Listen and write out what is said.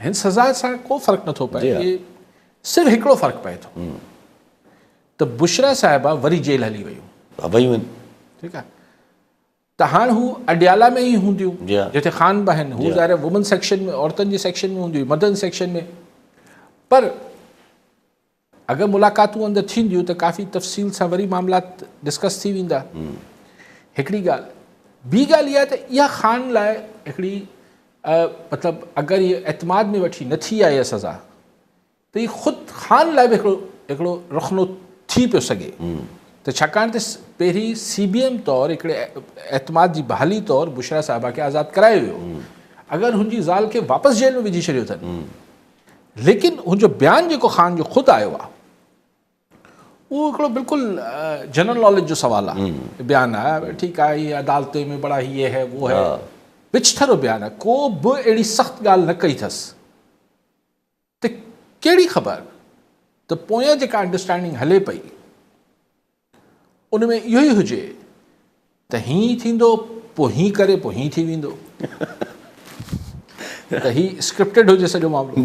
هن سزا سان ڪو فرق نٿو پئي، صرف هڪڙو فرق پئي ٿو ته بشريٰ صاحبه وري جيل هلي ويون. ويون. ٺيڪ آهي ته هاڻ هو اڊيالا ۾ ئي هونديون جتي خان به آهن. هو ظاهر وومن سيڪشن ۾ عورتن جي سيڪشن ۾ هونديون، مردن سيڪشن ۾، پر اگر ملاقاتون اندر ٿينديون ته ڪافي تفصيل سان وري معاملات ڊسڪس ٿي ويندا. هڪڙي ڳالهه. ٻي ڳالهه اها ته اها خان لاء هڪڙي مطلب اگر هي اعتماد ۾ وٺي نه ٿي آهي سزا ته هي خود خان لاء به هڪڙو هڪڙو رخنو ٿي پيو سگهي ته ڇاڪاڻ ته پهرين سي بي ايم طور هڪڙي اعتماد جي بحالي طور بشريٰ صاحبه کي آزاد ڪرايو ويو. اگر هن جي زال کي واپس جيل ۾ وجهي ڇڏيو اٿن، ليڪن هن جو بيان جيڪو خان جو خود آيو آهي اهو هڪڙو بلڪل جنرل ناليج جو سوال آهي، بيان آهي، ٺيڪ آهي هي عدالتي ۾ بڙا هي هي وو هي، وچٿرو بيان آهي، ڪو به اهڙي سخت ڳالهه نه ڪئي اٿس ته ڪهڙي خبر ته پويان جيڪا انڊرسٽينڊنگ هلي پئي ان ۾ اهو ئي هجي ته هيئن ٿيندو پوء هيئن ڪري پوء هيئن ٿي ويندو، ته هي اسڪرپٽيڊ هجي سڄو معاملو.